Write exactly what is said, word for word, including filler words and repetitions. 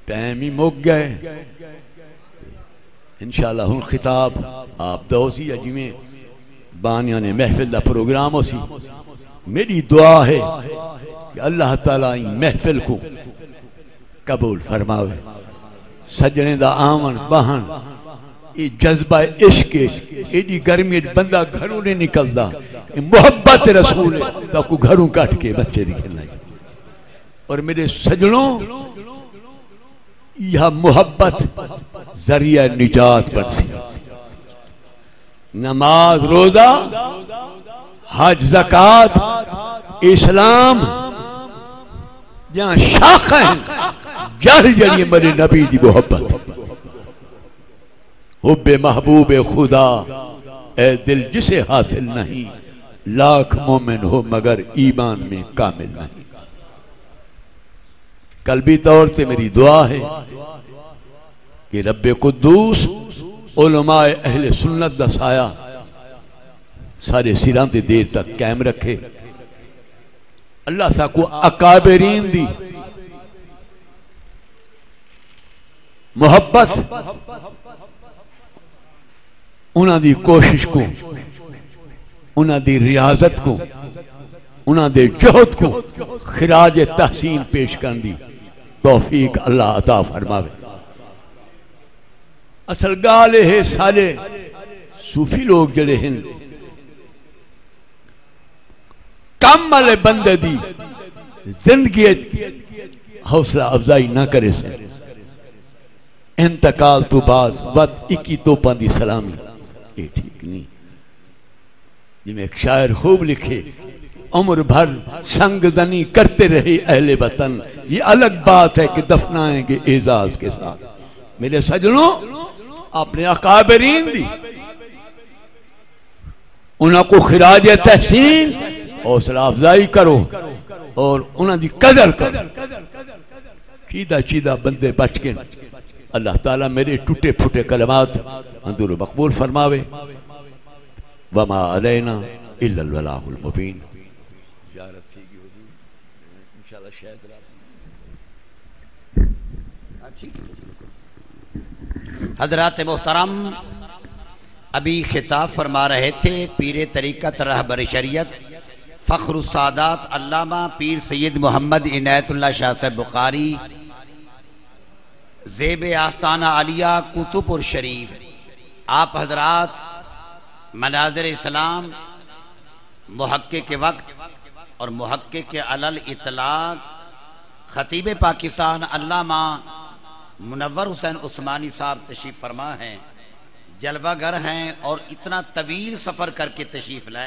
ٹائم ہی مک ڳئے۔ انشاءاللہ ہݨ خطاب آپ دا ہوسی یا جیویں بانیان محفل دا پروگرام ہوسی۔ میݙی دعا ہے کہ اللہ تعالیٰ ایں محفل کوں قبول فرماوے۔ سڄݨیں دا آوݨ ٻہݨ، اے جذبہ عشق ہے، ایݙی گرمی اچ بندہ گھروں نہیں نکلدا۔ اے محبت رسول ہے، تاکوں گھروں کڈھ کے مسجد گھن آئی۔ اور میرے سجنوں، ایہا محبت ذریعہ نجات بݨسی۔ نماز، روزہ، حج، زکوٰۃ، اسلام دیاں شاخاں ہن، جڑ جڑی میرے نبی دی محبت۔ حب محبوب خدا، اے دل جسے حاصل نہیں، لاکھ مومن ہو مگر ایمان میں کامل نہیں۔ قلبی طور تے میری دعا ہے کہ رب قدوس علماء اہل سنت دا سایہ سارے سراں تے دیر تک قائم رکھے۔ اللہ ساکوں اکابرین دی محبت، انہاں دی کوشش کوں، انہاں دی ریاضت کوں، انہاں دے جہد کوں خراج تحسین پیش کرݨ دی توفیق اللہ عطا فرماوے۔ اصل ڳالھ اے ہے، سارے صوفی لوگ جڑے ہن، کم والے بندے دی زندگی اچ حوصلہ افزائی نہ کریسن۔ انتقال توں بعد وت اکی توپاں دی سلامی، اے ٹھیک نہیں۔ جیویں ایک شاعر خوب لکھے، عمر بھر سنگ زنی کرتے رہے اہل وطن، یہ الگ بات ہے کہ دفنائیں گے اعزاز کے ساتھ۔ میرے سجنوں، اپنے اکابرین دی انہاں کوں خراج تحسین، حوصلہ افزائی کرو اور انہاں دی قدر کرو۔ چیدہ چیدہ بندے بچ ڳئے۔ اللہ تعالیٰ میرے ٹٹے پھٹے کلمات منظور و مقبول فرماوے۔ وما علینا الا البلاغ المبین۔ زیارت تھی ڳئی حضور۔ انشاءاللہ شاید رات حضرات محترم، ابھی خطاب فرما رہے تھے پیر طریقت رہبر شریعت فخر السادات علامہ پیر سید محمد عنایت اللہ شاہ صاحب بخاری، زیب آستانہ عالیہ قطب پور شریف۔ آپ حضرات مناظر اسلام، محقق وقت اور محقق علی الاطلاق خطیب پاکستان علامہ منور حسین عثمانی صاحب تشریف فرما ہیں، جلوہ گر ہیں اور اتنا طویل سفر کر کے تشریف لائے۔